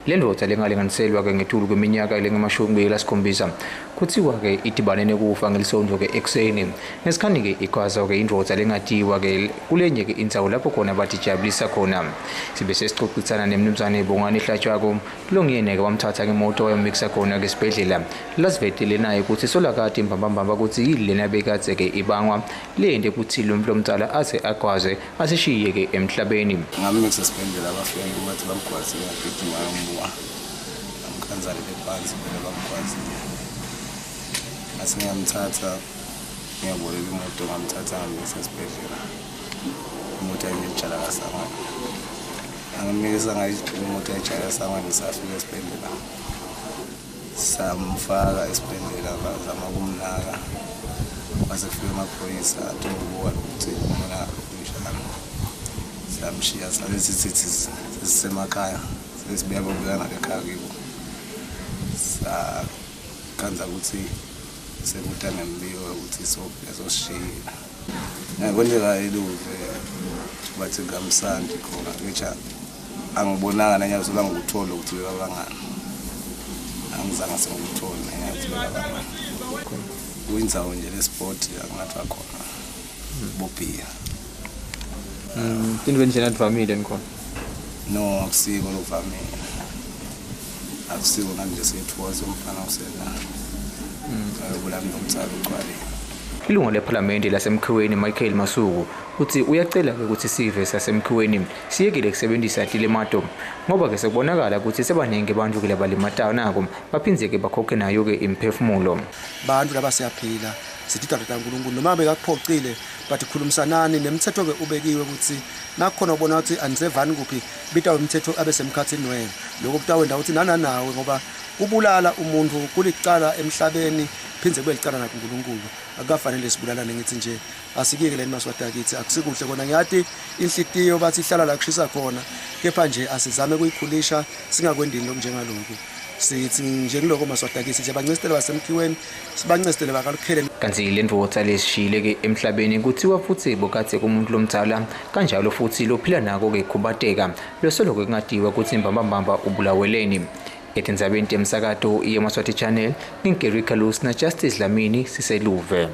Le ndvodza lengalinganiselwa-ke ngetulu kweminyaka lengama-70 kuthiwa-ke idibane nekufa ngelisontfo-ke ekuseni ngesikhathi-ke igwaza-ke indvodza lengatiwa-ke kulenye-ke indzawo lapho khona batijabulisa khona. Sibe sesicocisana nemnumzane Bongani Hlatshwako longiyena-ke wamthatha ngemoto wayomikisa khona-ke esibhedlela lasivetele naye kutsi solakati mbambambamba kutsi yini lena bekadze-ke ibangwa leyente kutsi lo mntu lomdzala aze agwaze asishiye-ke emhlabeni. Ngamikisa esibhedlela, bafika bathi bamgwazile. Ngagijima ngayombuka, bamkhanzalele phansi vele bamgwazile. Ngase ngiyamthatha, ngiyaboleka imoto, ngamthatha ngamikisa esibhedlela. Imoto yayingijala kasangwane, angimikisa imoto yayijala kasangwane. Safika esibhedlela, samfaka esibhedlela, bazama ukumnaka, kwase kufika amaphoyisa athi ukubuka ukuthi umonakalo kunjani. Samshiya, sabe sithi sesisemakhaya, sesibuya bobuya ngale ekhaya kibo, sakhandza ukuthi sekuta nembiko ukuthi sosishiyile. Kwenteka eluve, bathi kamsandi khona ngisha angibonanga nanyalo sebangikuthole ukuthi bebabangani, angizange sengikuthole nanyalo ukuthi bebabangani. Kuyindzawo nje le-spot angathi khona bobhiya. Tintfo njena tivamile nikhona? No, akusiko lokuvamile, akusiko nami nje siyethuka somfana usena ayobulala nomtsalo ugcwalile. Ilungu lephalamende laseMkhiweni Michael Masuku utsi uyacela-ke kutsi sive saseMkhiweni siyekele kusebentisa tilimato ngoba-ke sekubonakala kutsi sebaningi bantfu-ke labalimatanako baphindze-ke bakhokhe nayo-ke imiphefumulo. Bantu laba siyaphila, sitidalwa taNkulunkulu. Noma bekakuphocile, but khulumisanani nemthetho-ke ubekiwe ukuthi nakukhona ubona ukuthi anisevani kuphi, bita umthetho abe semkhathini wenu. Lokho kutawenta ukuthi nananawe, ngoba kubulala umuntu kulicala emhlabeni, phindze kube licala nakuNkulunkulu. Akukafanele sibulalane. Ngithi nje asikike leni maswati akithi, akusikuhle kona. Ngiyati inhlitiyo bathi ihlala la kushisa khona, kepha nje asizame kuyikhulisha, singakwendini lokunjengaloku. Sithi nje kuloko maswati akithi nje bancesitele basemkhiweni, sibancesitele bakalukhele. Kanti le ndvodza lesishiyile-ke emhlabeni kuthiwa futsi bokatse kumuntu lomdzala kanjalo futhi lophila nako-ke khubateka losoloke kungatiwa kutsi mbambambamba ubulaweleni. Etindzabeni temsakato yeMaswati Channel, nginguGary Carlos na Justice Dlamini siseluve.